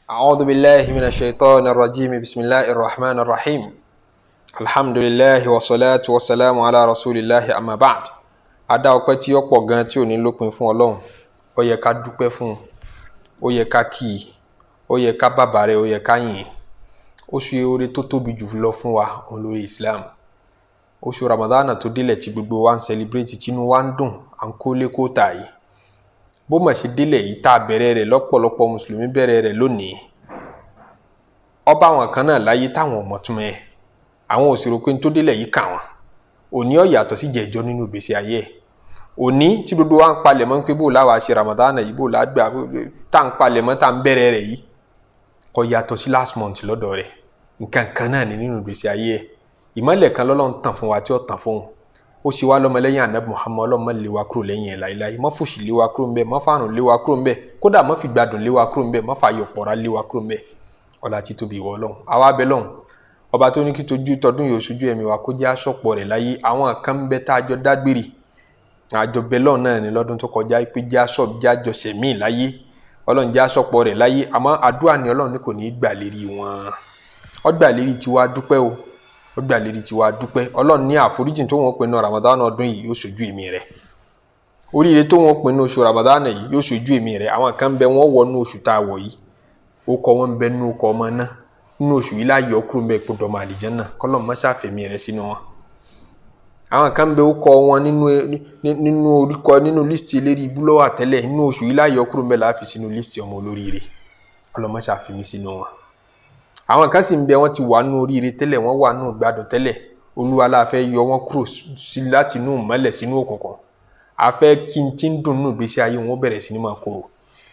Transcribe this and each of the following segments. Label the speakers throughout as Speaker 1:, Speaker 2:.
Speaker 1: أعوذ بالله من الشيطان الرجيم. بسم الله الرحمن الرحيم. الحمد لله والصلاة والسلام على رسول الله، أما بعد. A dá ọpẹ́ tí ó pọ̀ gan tí ò ní lópin fún Ọlọ́run. Ó yẹ ká dúpẹ́ fún un, ó yẹ ká kí i, ó yẹ ká bàbà rẹ̀, ó yẹ ká yìn. Ó ṣe oore tó tóbi jù lọ fún wa, òun lórí Islam. Oṣù Ramadana tó délẹ̀ tí gbogbo wa ń celebrate, tínú wa ń dùn, à ń kólé kó tà yìí, bó mà ṣe délẹ̀ yìí tá a bẹ̀rẹ̀ rẹ̀, lọ́pọ̀lọpọ̀ mùsùlùmí bẹ̀rẹ̀ rẹ̀ lónìí. Ọba àwọn kan náà láyé táwọn ọmọ túmọ̀ ẹ̀, àwọn ò sì rò pé n tó délẹ̀ yìí kà wọ́n. Òní ó yàtọ̀ sí jẹ̀jọ́ nínú ìgbésí ayé ẹ̀. Òní tí gbogbo wa ń palẹ̀ mọ́ pé bó láwa ṣe Ramadana yìí, bó lágbà tá à ń palẹ̀ mọ́, tá à ń bẹ̀rẹ̀ rẹ̀ yìí, kò yàtọ̀ sí last month lọ́dọ̀ rẹ̀. Nǹkan kan náà ní nínú ìgbésí ayé ẹ̀. Ìmọ̀lẹ̀ kan lọ́lọ́run tàn fún wa tí ó tàn fún òun. Ó ṣe wá lọ́mọlẹ́yìn Anabi Muhammad. Ọlọ́mọ lé wa kúrò lẹ́yìn ẹ̀ láéláé. Mọ́ fòṣì lé wa kúrò ńbẹ̀, mọ́ fàrùn lé wa kúrò ńbẹ̀, kódà mọ́ fi gbádùn lé wa kúrò ńbẹ̀, mọ́ fàyọ̀ pọ̀ra lé wa kúrò ńbẹ̀. Ọlá títóbi ìwọ Ọlọ́run. Àwa bẹ lọ́hùn, ọba tó ní kí tójú tọdún yóò ṣojú ẹ̀mí wa, kó jẹ́ àṣọpọ̀ rẹ̀ láyé. Àwọn kan ń bẹ tá a jọ dágbére, àjọ bẹ lọ́hùn náà ní lọ́dún tó kọjá pé jẹ́ àṣọ jájọ sẹ̀mí láyé. Ọlọ́run, jẹ́ àṣọpọ̀ rẹ̀ láyé. Àmọ́ àdúrà ni Ọlọ́run ní kò ní í gbà lérí wọn. Ó gbà lérí tiwa, dúpẹ́ o. Ó gbà lérí tiwa, dúpẹ́. Ọlọ́run ní àforíjì tó wọ́n pinnu Ramadan ọdún yìí yóò ṣojú èmi rẹ̀. Oríire tó wọ́n pinnu oṣù Ramadan yìí yóò ṣojú èmi rẹ̀. Àwọn kan bẹ, wọ́n wọnú oṣù tá a wọ̀ yìí, ó kọ wọn bẹ nínú ọkọ̀ ọmọ náà. Nínú oṣù yìí láàyè ọkùnrin bẹ́ẹ̀ kó dọ̀mọ àlìjẹ́nà, kọ́lọ́ mọ́ṣáfẹ̀mí rẹ̀ sínú wọn. Àwọn kan bẹ, ó kọ wọn nínú orúkọ nínú list eléré ibú lọ́wọ́ àtẹ́lẹ̀. Nínú oṣù yìí láàyè ọkùnrin bẹ́ẹ̀ láàfi sínú list ọmọ olóríire. Ọlọ́mọṣáfẹ̀mí sínú wọn. Àwọn kan sì ń bẹ, wọ́n ti wà nínú oríire tẹ́lẹ̀, wọ́n wà nínú gbádùn tẹ́lẹ̀. Olúwa la fẹ́ yọ wọ́n kúrò sí láti inú ìmọ́lẹ̀ sínú òkùnkùn. A fẹ́ kí n ti ń dùn nínú ìgbésí ayé wọn bẹ̀rẹ̀ sí ní máa korò.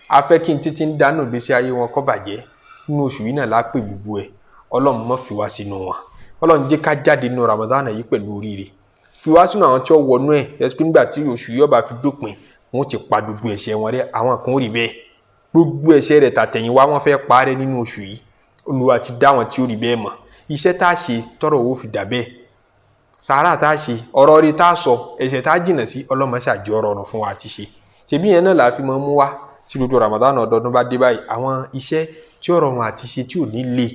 Speaker 1: A fẹ́ kí n títí ń dánú ìgbésí ayé wọn kó bàjẹ́. Nínú oṣù yìí náà lápè gbogbo ẹ̀. Ọlọ́run, má fi wá sínú wọn. Ọlọ́run, jẹ́ ká jáde nínú Ramadan yìí pẹ̀lú oríire. Fi wá sínú àwọn tí ó wọnú ẹ̀ ẹ̀sìn nígbà tí oṣù yìí ó bá fi dópin, wọ́n ti pa gbogbo ẹ̀ṣẹ̀ wọn rẹ́. Àwọn kan ó rí bẹ́ẹ̀, gbogbo ẹ̀ṣẹ̀ rẹ̀ tàtẹ̀yìnwá wọ́n fẹ́ parẹ́ nínú oṣù yìí. Olúwa ti dá wọn tí ó rí bẹ́ẹ̀ mọ̀. Iṣẹ́ tá a ṣe tọrọ owó fi dà bẹ́ẹ̀, sàárà tá a ṣe, ọ̀rọ̀ rí tá a sọ, ẹ̀ṣẹ̀ tá a jìnà sí, ọlọ́mọṣàjọ rọrùn fún wa àti ṣe. Ṣebí yẹn náà la fi máa mú wá tí gbogbo Ramadan ọdọọdún bá dé báyìí, àwọn iṣẹ́ tí ó rọrùn àti ṣe, tí ò ní le,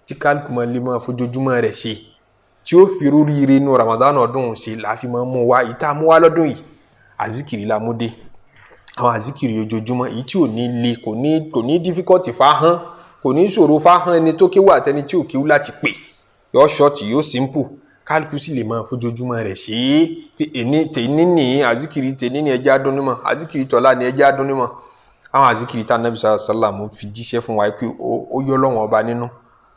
Speaker 1: tí kálukú máa lè máa fojoojúmọ́ rẹ̀ ṣe, tí ó fi róríire inú Ramadan ọdún ṣe la fi máa mú wá. Èyí tá a mú wá lọ́dún yìí, àzíkìrì la mú dé, àwọn àzíkìrì ojoojúmọ́, èyí tí ò ní le, kò ní difficult fáhán, kò ní ṣòro fáhán ẹni tó kéwú àtẹni tí ò kéwú láti pè. Yóò short, yóò simple, kálukú sì lè máa fojoojúmọ́ rẹ̀ ṣe é pé èní tèní ní àzíkìrì, tèní ní ẹjẹ́ adúnímọ̀, àzíkìrì tọ́lá ní ẹjẹ́ adúnímọ̀. Àwọn àzíkìrì tá Ànábì sàlámù fi jíṣẹ́ fún wa pé ó yọ Ọlọ́run ọba nínú,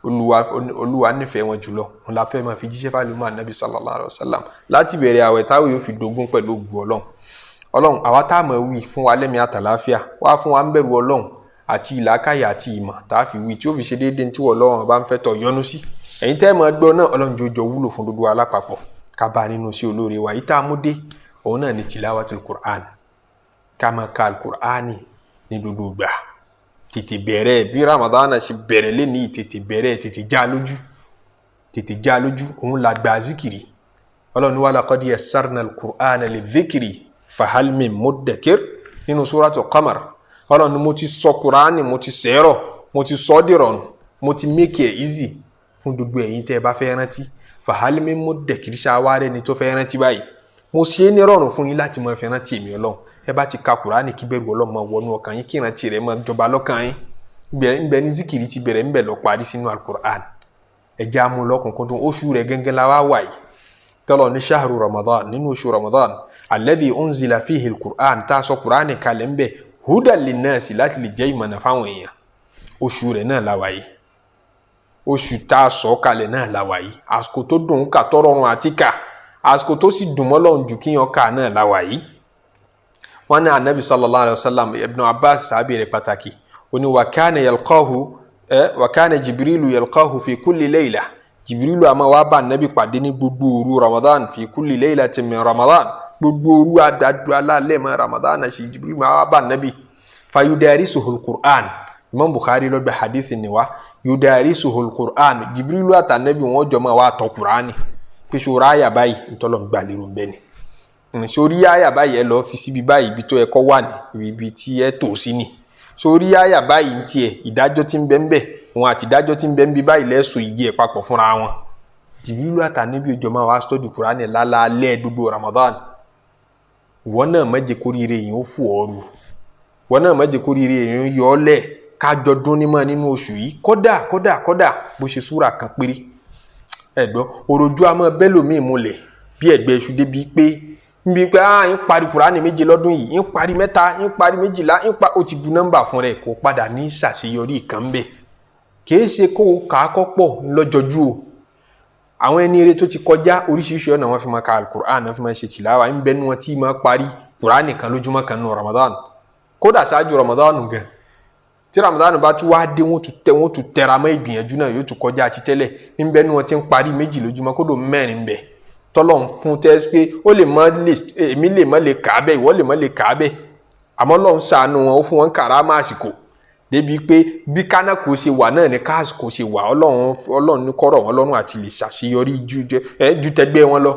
Speaker 1: Olúwa nífẹ̀ẹ́ wọn jùlọ, òun la fẹ́ máa fi jíṣẹ́ fáwọn Ànábì sallallahu alaihi wasallam láti bẹ̀rẹ̀ àwẹ̀ táwọn yóò fi dogun pẹ̀lú ògùn Ọlọ́run. Ọlọ́run, àwa tá a mọ̀ wí, fún wa lẹ́mìí àtàláfíà, wá fún wa ń bẹ̀rù Ọlọ́run àti ìlàkàyà àti ìmọ̀ tá a fi wí, tí ó fi ṣe déédéé tí Ọlọ́run bá ń fẹ́ tọ̀ yọ́nú sí. Ẹ̀yin tẹ́ ẹ máa gbọ́ náà, Ọlọ́run jọjọ wúlò fún gbogbo alápapọ̀, ká bá a nínú sí olóore wa. Yìí tá a mú dé, òun náà ní tilawatul Qur'an, ká máa ka al-Qur'ani ní gbogbo ìgbà. Tètè bẹ̀rẹ̀ bí Ramadan ṣe bẹ̀rẹ̀ lẹ́ni, tètè bẹ̀rẹ̀, tètè já lójú, tètè já lójú. Òun la gba zikiri. Ọlọ́run ní wa laqad yassarna al-Qur'ana lidh-dhikri fahal min muddakir nínú suratu Qamar. Ọlọ́run ní mo ti sọ Qur'ani, mo ti sẹ́rọ̀, mo ti sọ ọ́ dìrọ̀rùn, mo ti make it easy fún gbogbo ẹ̀yin tẹ́ ẹ bá fẹ́ rántí. Fahal min muddakir, ṣáwárẹ́ ni tó fẹ́ rántí báyìí? Mo ṣe é ní rọrùn fún yín láti máa fi rántí èmi Ọlọ́run. Ẹ bá ti ka Kùránì, kí bẹ̀rù Ọlọ́run máa wọnú ọkàn yín, kí ìrántí rẹ̀ máa jọba lọ́kàn yín. Ńbẹ ní zikiri ti bẹ̀rẹ̀, ńbẹ lọ parí sínú Alukur'an. Ẹ jẹ́ àmú lọ́kùnkúndùn. Oṣù rẹ̀ gẹ́gẹ́ la wá wà yìí, tọ́lọ̀ ní shahru Ramadan, nínú oṣù Ramadan, alladhi unzila fihi alukur'an, tá a sọ Kùránì kalẹ̀ ńbẹ, hudan linnasi, láti lè jẹ́ ìmọ̀nà fáwọn èèyàn. Oṣù rẹ̀ náà la wà yìí. Oṣù tá a sọ kalẹ̀ náà la wà yìí. Àsìkò tó dùn ká tọrọrùn àti kà, àsìkò tó sì dùn mọ́ Ọlọ́run jù kíyan ká náà la wà yìí. Wọ́n ní Anabi sallallahu alayhi wa sallam, Ibn Abbas sábẹ́ rẹ̀ pàtàkì, ó ní wa kana yalqahu ẹ wa kana Jibrilu yalqahu fi kulli layla. Jibrilu àmọ́ wàá bá Anabi pàdé ní gbogbo òru Ramadan, fi kulli laylatin min Ramadan, gbogbo òru àdàdo alálẹ̀ mọ́ Ramadan ṣe, Jibrilu àmọ́ wàá bá Anabi, fayudarisuhu al-Qur'an. Imam Bukhari ló gbé hadith ni wa. Yudarisuhu al-Qur'an, Jibrilu àtànàbí wọn jọ máa wá tọ́ Qur'ani pé sọ̀rọ̀ àyà báyìí, ntọ́lọ̀ ń gbà lérò ń bẹ́ ni sórí àyà báyìí, ẹ lọ́ọ́ fi síbi báyìí, ibi tó ẹ kọ́ wà ní ibi tí ẹ tò sí ni. Sórí àyà báyìí ń tiẹ̀, ìdájọ́ tí ń bẹ ń bẹ òun àti ìdájọ́ tí ń bẹ ń bí báyìí lẹ́sùn igi ẹ̀ papọ̀ fúnra wọn. Jìbìrìlù àtànábì òjò máa wá study Kùránì lálálẹ́ gbogbo Ramadan. Ìwọ náà má jẹ́ kóríire yìí ó fò ọ́ ru, ìwọ náà má jẹ́ kóríire yìí ó yọ ọ́ lẹ̀. Kájọ dún nímọ̀ nínú oṣù yìí, kódà kódà kódà bó ṣe súrà kan péré. Ẹ̀gbọ́n òròjú a máa bẹ́lòmíì múlẹ̀ bí ẹ̀gbẹ́ iṣu débi pé níbi pé ń parí Kùránì 7 lọ́dún yìí, ń parí 3, ń parí 12, ń pa, ó ti bu nọ́mbà fún rẹ̀, kó padà ní ṣàṣeyọrí kan bẹ́ẹ̀. Kìí ṣe kó o kà á kọ́ pọ̀ ńlọ́jọ́jú o. Àwọn ẹni eré tó ti kọjá, oríṣiríṣi ọ̀nà wọn fi máa ka alukur'an, wọn fi máa ṣe tìláwà. Ń bẹnu wọn tí máa parí Kùránì kan lójúmọ́ kan nù Ramadan, kódà ṣáájú Ramadan gan. Tí Ramadan bá tún wá dé, wọ́n tún tẹra mọ́ ìgbìyànjú náà, yóò tún kọjá àti tẹ́lẹ̀. Ń bẹnu wọn tí ń parí 2 lójúmọ́, kódò 4 ń bẹ tọ́lọ̀ ń fún tẹ́ pé ó lè mọ́ lè, èmi lè mọ́ lè kà á bẹ́ẹ̀, ìwọ lè mọ́ lè kà á bẹ́ẹ̀, àmọ́ Ọlọ́run ṣàánú wọn, ó fún wọn kàrámà àsìkò débi pé bí kánákò ṣe wà náà ní káàsìkò ṣe wà. Ọlọ́run ní kọ́rọ̀ wọn lọ́rùn àti lè ṣàṣeyọrí ju tẹgbẹ́ wọn lọ.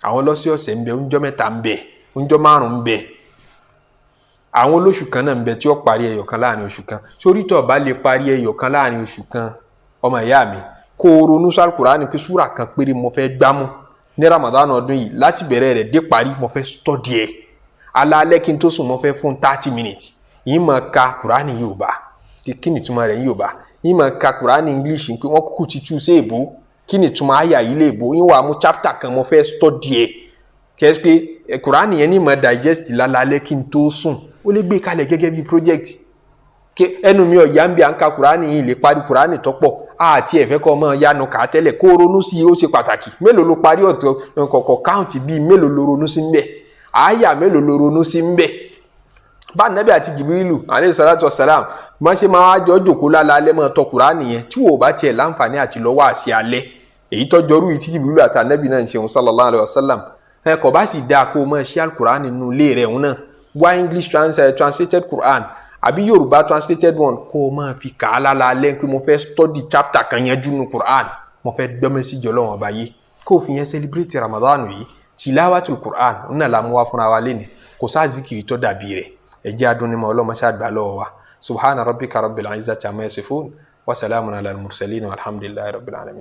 Speaker 1: Àwọn lọ́sọ̀ọ̀sẹ̀ ń bẹ, oúnjọ́ 3 ń bẹ, oúnjọ́ 5 ń bẹ, àwọn olóṣù kan náà ń bẹ tí ó parí ẹyọ kan láàrin oṣù kan. Sórí tó bá lè parí ẹyọ kan láàrin oṣù kan, ọmọ ìyá mi, kó o ronú sí Al-Kùránì pé súrà kan péré mo fẹ́ gbámú ní Ramadan ọdún yìí, láti bẹ̀rẹ̀ rẹ̀ dé parí mo fẹ́ study ẹ̀. Alaalẹ́ kí n tó sùn, mo fẹ́ fún 30 minutes yìí máa ka Kùránì Yorùbá, kí ni ìtumọ̀ rẹ̀ ní Yorùbá? Yìí máa ka Kùránì English pé wọ́n kúkú ti tú sí èbó, kí ni ìtumọ̀ àyà yìí lè bó? Yín wàá mú chapter kan, mo fẹ́ study ẹ̀. Kẹ́sì pé Kùránì yẹn ní máa digest lálálẹ́ kí n tó sùn. Ó lè gbé kalẹ̀ gẹ́gẹ́ bí project. Ẹnu mi ọ̀yá ń bí à ń ka Kùránì yìí, lè parí Kùránì tọ́pọ̀ àti ẹ̀fẹ́ kọ́ ọmọ yanu kà á tẹ́lẹ̀, kó ronú sí i, ó ṣe pàtàkì. Mélòó ló parí ọ̀tọ̀ kọ̀ọ̀kọ̀ count bíi mélòó ló ronú sí ń bẹ̀? Àyà mélòó ló ronú sí ń bẹ̀? Bá nàbí àti Jìbìrìlù alayhi salatu wassalam má ṣe máa jọ jòkó lálálẹ́ mọ́ tọ Kùránì yẹn, tí wò bá tiẹ̀ láǹfààní àti lọ́wọ́ àṣẹ alẹ́ èyí tọ́jọ́rú yìí tí Jìbìrìlù àti ànábì náà ń ṣeun sallallahu alayhi wa sallam, ẹ kò bá sì dáa kó o máa ṣe Alukur'an nínú ilé rẹ̀ òun náà, wá English translated Quran àbí Yorùbá translated one, kó o máa fi kà á lálálẹ́ pé mo fẹ́ study chapter kan yẹn júnú Quran, mo fẹ́ gbọ́ message Ọlọ́run ọba yìí, kó o fi yẹn celebrate Ramadan yìí. Tilawatul Quran òun náà la mú wá fúnra wa léni. Kò sáà zikiri tó dàbí rẹ̀. Ẹ jẹ́ adúnnímọ̀ ọlọ́mọṣẹ́ àgbà lọ́wọ́ wa. Subhana rabbika rabbil izzati amma yasifun wa salamun ala al-mursalin walhamdulillahi rabbil alamin.